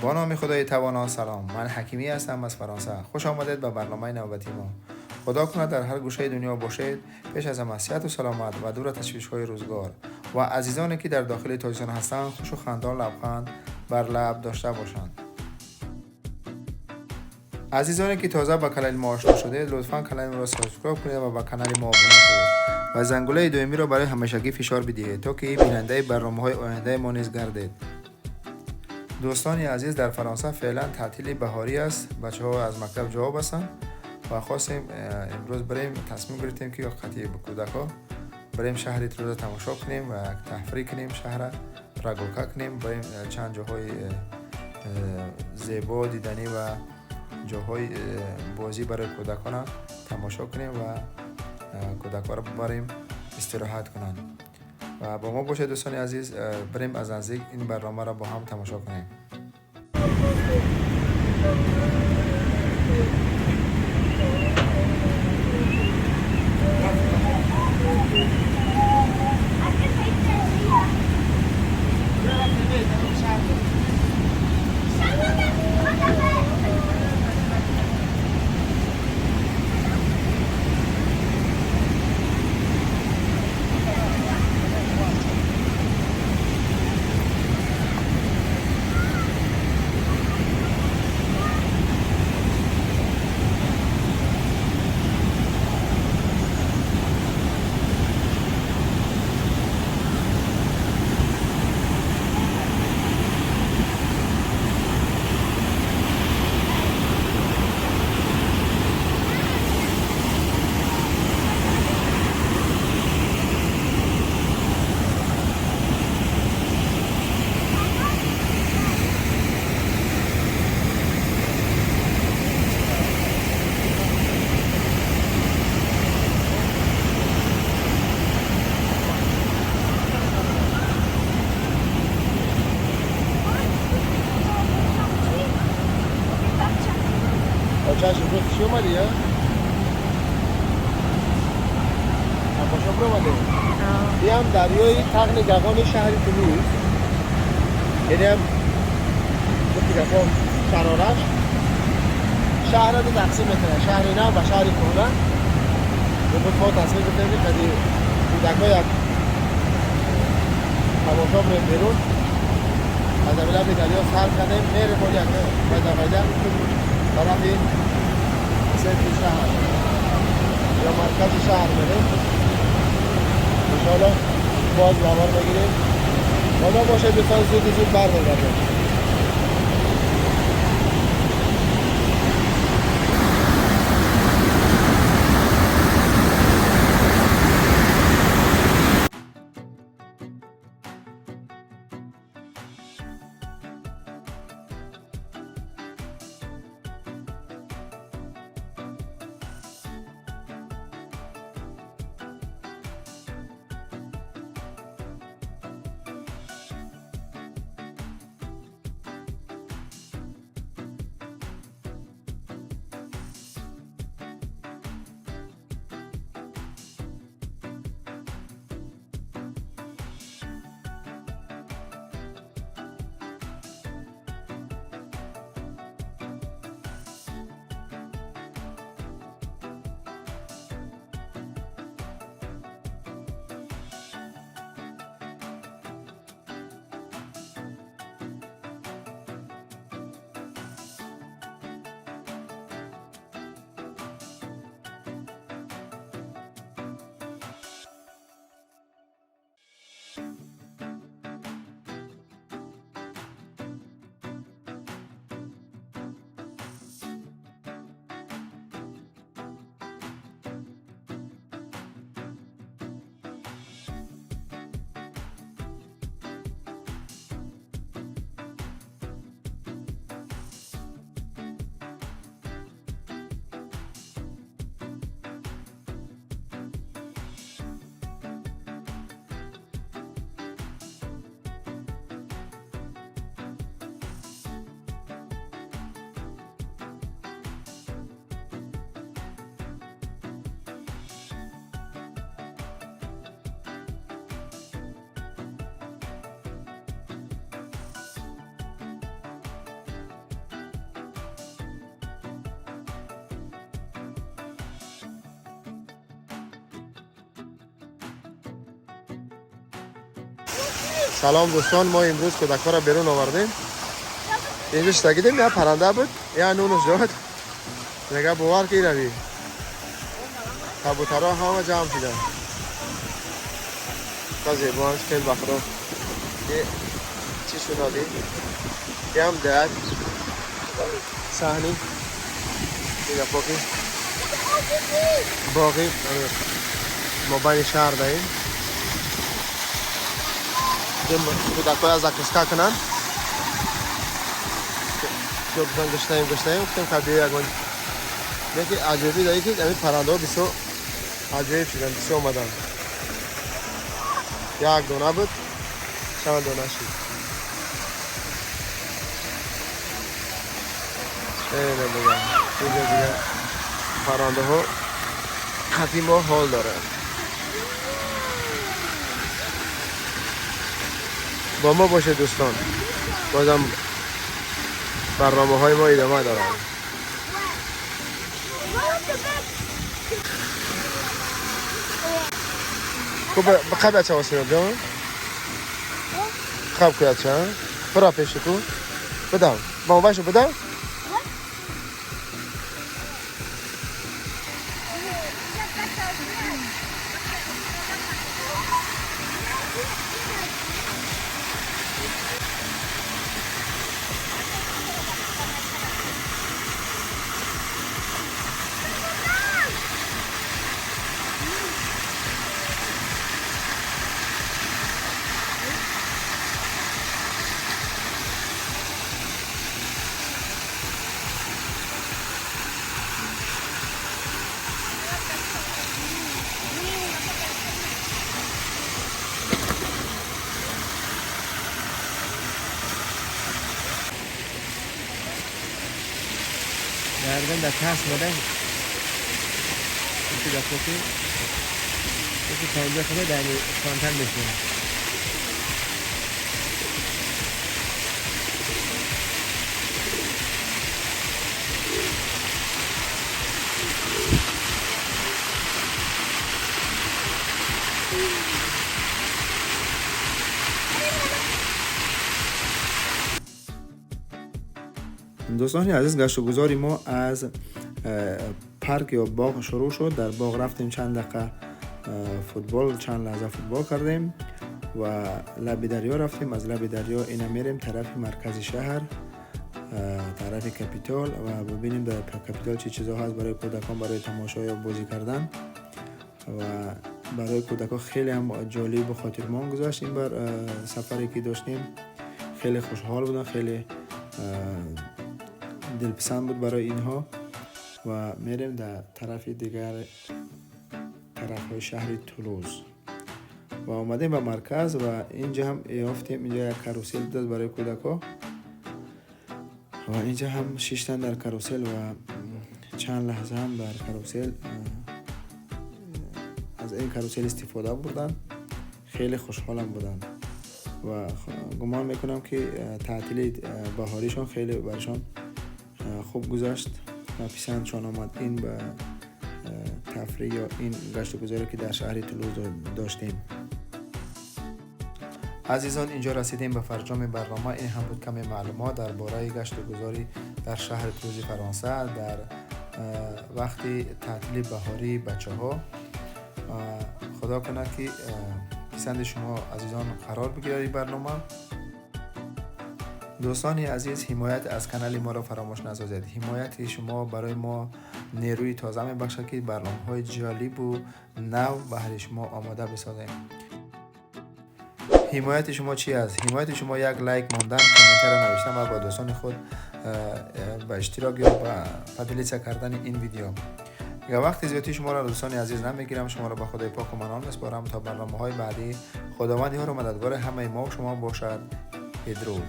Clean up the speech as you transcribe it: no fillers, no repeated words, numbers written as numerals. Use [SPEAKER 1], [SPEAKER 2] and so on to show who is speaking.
[SPEAKER 1] Бо номи Худои Тавоно салом. Ман Ҳакимӣ ҳастам аз Фаронса. Хуш омадед ба барномаи навбатии мо. Худо кунад, дар ҳар гӯшаи дунё бошед, пеш аз ҳама сиҳату саломат ва дур аз ташвишҳои рӯзгор ва азизоне, ки дар дохили Тоҷикистон ҳастанд, хушу хандон, лабханд бар лаб дошта бошанд. Азизоне, ки тоза ба канали мо ошно шудед, лутфан канали моро subscribe кунед ва ба канали мо обуна шавед ва зангулаи доимиро барои ҳамешагӣ фишор бидиҳед, то ки бинандаи барномаҳои ояндаи мо низ гардед. Дӯстони азиз, дар Фаронса феълан таътили баҳорӣ аст. Бачаҳо аз мактаб ҷавоб ҳастанд ва хостем имрӯз бирем, тасмим гирифтем, ки қатъи кӯдакҳо бирем, шаҳри Тулуза тамошо кунем ва тафрӣ кунем, шаҳра прогулка кунем, бирем чанд ҷоҳои зебо, диданӣ ва ҷоҳои бозӣ барои кӯдакона тамошо кунем ва кӯдакҳоро бибарем истироҳат кунанд. Ва бо мо бошед, дӯстони азиз, бирем, аз наздик ин барномаро бо ҳам тамошо кунем.
[SPEAKER 2] Чашм, имрӯз чӣ омадӣ, я? Тамошо биромадем. Иам дарёи Тарни Гарони шаҳри Тулуз. Яъне гуфти гапо, шарораш шаҳрро ду тақсим мекунад: шаҳри нав ва шаҳри кӯҳна. Имрӯз мо тасмим гирифтем, ки қади кӯдакҳо як тамошо бирем берун. Аз ҳамин лаби дарё сар кардем, мерем боли як вайда вайда тарафи центри шаҳр ё маркази шаҳр мерем. Иншоалло, боз навор мегирем. Бо мо бошед, дӯстон, зуди зуд бармегардем. Салом дӯстон, мо имрӯз кӯдакҳоро берун овардем. Инҷо шитагидем, як парранда буд, як нунуш дод. Нега бовар ки рави. Кабутарҳо ҳама ҷамъ шуданд. Зебоанд хеле ба худо. Чӣ шунади? Ям дар саҳни дигапоки боғи мобайни шаҳр даем. Кӯдакҳоя закуска кунанд. Гуфтан гаштаем, гаштаем, гуфтем ка биё ягон. Леки аҷоибӣ даи ки ҳамин паррандаҳо бисёр аҷоиб шуданд, бисёр омаданд. Як дона буд, чанд дона шуд. Эна дига, инҷо дига паррандаҳо қати мо ҳол доранд. Бо мо бошед дӯстон. Бозам барномаҳои мо идома доранд. Ку бақай бача осино ҷон? Хаб ку яча? Бира пеши ку. Бидав. Ба мобайшо бидав. Гардан дар тас мода яки дафоки яки панҷа худа дар фонтан бешин.
[SPEAKER 1] Дӯстони азиз, гашту гузори мо аз парк ё боғ шурӯъ шуд. Дар боғ рафтем, чанд дақиқа футбол, чанд лаҳза футбол кардем ва лаби дарё рафтем. Аз лаби дарё ина мерем тарафи маркази шаҳр, тарафи Капитол ва бибинем дар Капитол чӣ чизо ҳаст барои кӯдакон, барои тамошо ё бозӣ кардан. Ва барои кӯдакон хеле ҳам ҷолибу хотирмон гузашт ин бар сафаре ки доштем. Хеле хушҳол буданд, хеле дилписанд буд барои инҳо. Ва мерем дар тарафи дигар тарафҳои шаҳри Тулуз ва омадем ба марказ ва инҷа ҳам ёфтем, инҷа як карусел будааст барои кӯдакҳо ва инҷа ҳам шиштан дар карусел ва чанд лаҳза ҳам дар карусел аз ин карусел истифода бурданд. Хеле хушҳолам буданд ва гумон мекунам ки таътили баҳоришон хеле барашон хуб гузашт ва писандшон омад ин ба тафриҳ ё ин гашту гузоре ки дар шаҳри Тулуз доштем. Азизон, инҷо расидем ба фарҷоми барнома. Ин ҳам буд каме маълумот дар бораи гашту гузорӣ дар шаҳри Тулузи Фаронса дар вақти таътили баҳории бачаҳо. Худо кунад ки писанди шумо азизон қарор бигирад ин барнома. Дӯстони азиз, ҳимоят аз канали моро фаромӯш насозед. Ҳимояти шумо барои мо нерӯи тоза мебахшад ки барномаҳои ҷолибу нав баҳри шумо омода бисозем. Ҳимояти шумо чи аст? Ҳимояти шумо як лайк мондан, комментария навиштан ва бо дӯстони худ ба иштирок ё ба поделиться кардани ин видео. Дигар вақти зиёдии шуморо дӯстони азиз намегирам. Шуморо ба Худои поку манон месупорам то барномаҳои баъдӣ. Худованд ёру мададгори ҳамаи мо шумо бошад. Бедруд.